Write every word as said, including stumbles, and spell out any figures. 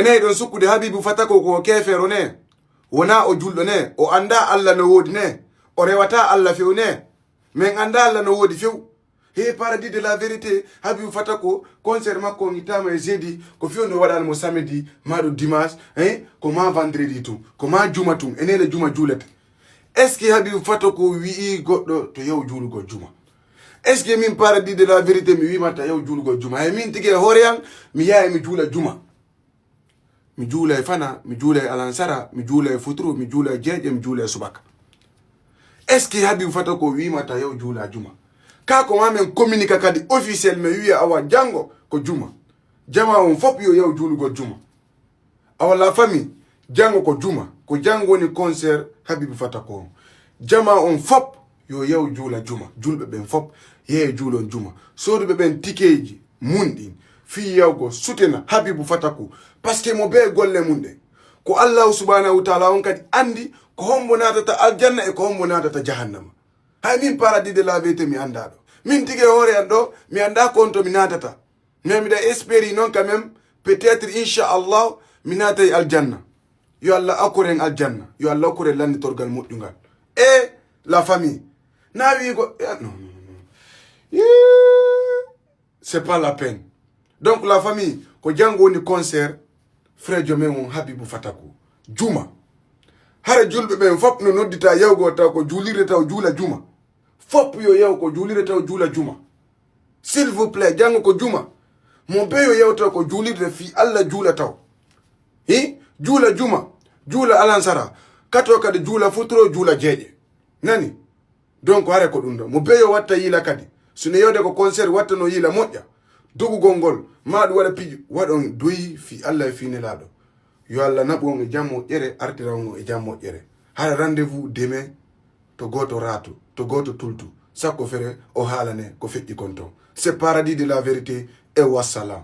Ene ɗon sukkude Habibu Fatako ko keefeero ne. Wonaa o julɗo ne. O anndaa Allah no woodi ne. O rewataa Allah few ne. Min anndaa Allah no woodi few. He paradis de la vérité, Habibu Fatako, concert makko on ittaama e jeudi, ko few no waɗaani mo samedi, maa ɗo dimanche, hein, ko maa vendredi tun, ko maa juma tun, e neele juma juulete. Est-ce que Habibu Fatako wi'i goɗɗo to yahu juulugol juma? Est-ce que min paradis de la vérité mi wi'ima ta yahu juulugol juma? He min tigi e hoore an, mi yahay mi juula juma. Mi juulay fana, mi juulay alansara, mi juulay futuru, mi juulay jeeƴe, mi juulay subaka. Est-ce que Habibu Fatako wi'ima ta yahu juula juma? Ka ko maa min communique kadi officiel, mi wi'a awa janngo ko juma. Jamaa on fop yo yahu juulugol juma. Awa la famille, janngo ko juma. Ko janngo woni concert Habibu Fatako on. Jamaa on fop yo yahu juula juma. Julɓe ɓen fop, yahee juulon juma. Sooduɓe ɓen tikeeji mun ɗin, fii yahugo sutena Habibu Fatako. Parce que mo bee golle mun ɗen. Ko Allahu subhanahu wa ta'ala on kadi anndi ko hombo naatata aljanna e ko hombo naatata jahannama. Hay min paradis de la vérité mi anndaa ɗo. Min tigi e hoore an ɗo, mi anndaa ko on to mi naatata. Mais miɗa espérer non quand même, peut-être, inchallah, mi naatay aljanna. Yo Allah okkoren aljanna. Yo Allah okkoren landitorgal moƴƴungal. E la famille. Na wi'i ko, eh, non, non, non. Yee, c'est pas la peine. Donc la famille, ko janngo woni concert, frère jo men on Habibu Fatako. Juma. Hara julɓe ɓen fop no noddita yahugo taw ko juulirde taw juula juma. Fop yo yahu ko juulirde taw juula juma. S'il vous plaît, janngo ko juma. Mo bee yo yahu taw ko juulirde fii Allah juula taw. Hi? Juula juma, juula alansara, kato kadi juula futuro, juula jeeƴe. Nani? Donc hare ko ɗum ɗo. Mo bee yo watta yiila kadi. So no yewde ko concert watta no yiila moƴƴa. Dogugol ngol, maa ɗum waɗa piiji, waɗon doyi fii Allah e fii Nelaaɗo. Yo Allah naɓu on e jam moƴƴere, artira on e jam moƴƴere. Hara rendez-vous demain to gooto raatu, to gooto tultu. Sakko fere o haalane ko feƴƴi kon ton. C'est paradis de la vérité et wassalam.